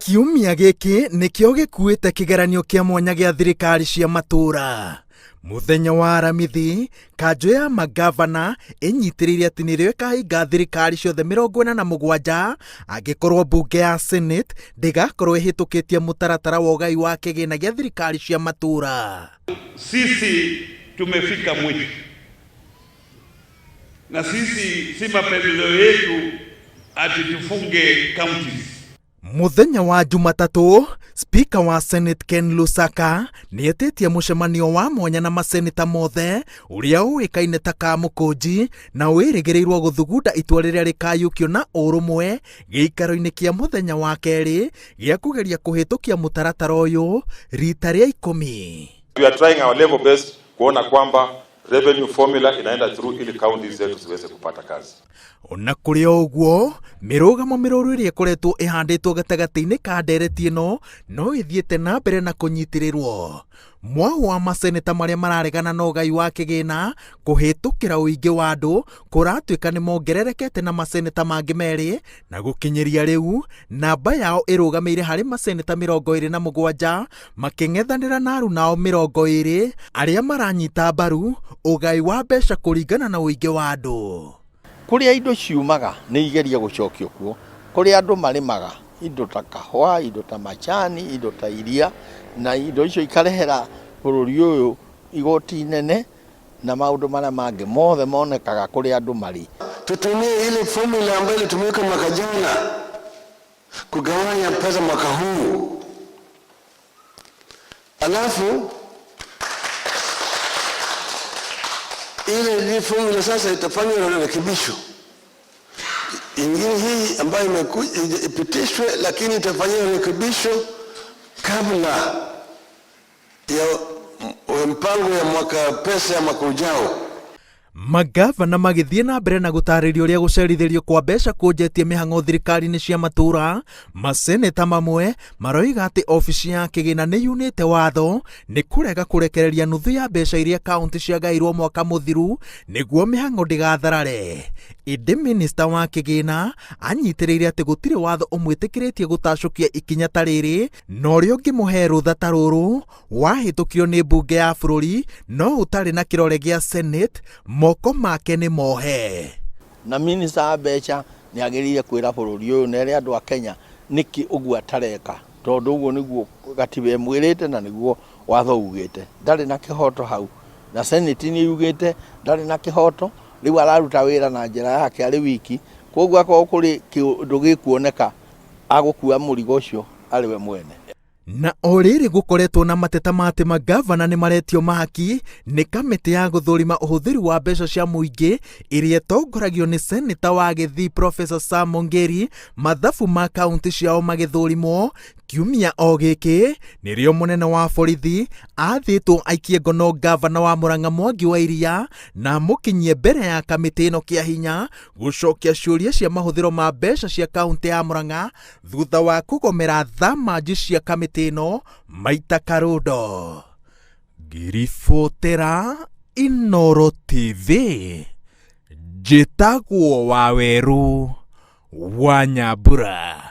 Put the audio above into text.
Kiumia gĩkĩ nĩkĩo gĩkuĩte kĩgeranio kĩa mwanya gĩa thirikari cia matũũra. Mũthenya wa Aramithi, kanjũ ya mangavana ĩnyitĩrĩire atĩ nĩrĩo ĩkahinga thirikari ciothe 47 angĩkorwo mbunge ya Senate ndĩgakorwo ĩhĩtũkĩtie mũtaratara wa ũgai wa kĩgĩna gĩa thirikari cia matũũra. Sisi tumefika mwisho, na sisi si mapendeleo yetu ati tufunge counties. Mũthenya wa Jumatatũ, Spika wa Senate Ken Lusaka nĩetĩtie mũcemanio wa mwanya na maseneta mothe ũrĩa ũĩkaine ta Kamũkũnji na wĩrĩgĩrĩirwo gũthugunda itua rĩrĩa rĩkayũkio na ũrũmwe gĩikaro-inĩ kĩa mũthenya wa kerĩ gĩa kũgeria kũhĩtũkia mũtaratara ũyũ rita rĩa 10. We are trying our level best kuona kwamba revenue formula inaenda through ili counties zetu ziweze kupata kazi. Ona kũrĩ o ũguo, mĩrũgamo mĩrũrũ ĩrĩa ĩkoretwo ĩhandĩtwo gatagatĩ-inĩ ka ndereti ĩno no ĩthiĩte na mbere na kũnyitĩrĩrwo. Mwahũ wa maseneta marĩa mararegana na ũgai wa kĩgĩna kũhĩtũkĩra ũingĩ wa andũ kũratuĩka nĩ mongererekete na maseneta mangĩ merĩ, na gũkinyĩria rĩu namba yao ĩrũgamĩire harĩ maseneta 27 makĩng'ethanĩra na arunao 20 arĩa maranyita mbaru ũgai wa mbeca kũringana na ũingĩ wa andũ. Kũrĩa indo ciumaga nĩ igeria gũcokio kuo, kũrĩa andũ marĩmaga indo ta kahũa, indo ta macani, indo ta iria, na indo icio ikarehera bũrũri ũyũ igoti inene na maũndũ marĩa mangĩ mothe monekaga kũrĩa andũ marĩ. Tutumie ile formula ambayo ilitumika mwaka jana kugawanya pesa mwaka huu, alafu ile formula sasa itafanywa na rekebisho ingine hii ambayo ipitishwe, lakini itafanywa rekebisho kabla ya mpango ya mwaka pesa ya mwaka ujao. Magavana magĩthiĩ na mbere na gũtarĩria ũrĩa gũcerithĩrio kwa mbeca kũnjetie mĩhang'o thirikari-inĩ cia matũũra, maseneta mamwe maroiga atĩ obici ya kĩgĩna nĩ yunĩte watho nĩ kũrega kũrekereria nuthu ya mbeca iria kaunti ciagairwo mwaka mũthiru nĩguo mĩhang'o ndĩgatharare. Ĩndĩ minista wa kĩgĩna anyitĩrĩire atĩ gũtirĩ watho ũmwĩtĩkĩrĩtie gũtacũkia ikinya ta rĩrĩ, na ũrĩa ũngĩmũhe rũtha ta rũrũ wahĩtũkirio nĩ mbunge ya bũrũri no ũtarĩ na kĩrore gĩa Senate, moko make nĩ mohe. Na minista wa mbeca nĩ agĩrĩire kwĩra bũrũri ũyũ na ere andũ a Kenya nĩkĩ ũguo atareka, tondũ ũguo nĩguo gatiba ĩmwĩrĩte na nĩguo watho ugĩte. Ndarĩ na kĩhoto hau, na Senate nĩ yugĩte ndarĩ na kĩhoto, rĩu araruta wĩra na njĩra yake arĩ wiki, koguo akorwo kũrĩ kĩũndũ gĩkuoneka agũkua mũrigo ũcio arĩ we mwene. Na o rĩrĩ gũkoretwo na mateta ma atĩ magavana nĩ maretio mahaki nĩ kamĩtĩ ya gũthũrima ũhũthĩri wa mbeca cia mũingĩ ĩrĩa ĩtongoragio nĩ seneta wa Gĩthii Professor Sam Ongeri, mathabu ma kaunti ciao magĩthũrimwo kiumia o gĩkĩ nĩrĩo mũnene wa borithi athĩtwo aikie ngono gavana wa Murang'a Mwangi wa Iria na amũkinyie mbere ya kamĩtĩ ĩno kĩa hinya gũcokia ciũria cia mahũthĩro ma mbeca cia kaunti ya Murang'a thutha wa kũgomera thamanji cia kamĩtĩ ĩno maita karũndo. Ngiribotera Inooro TV, njĩtagwo Wawerũ wa Nyambura.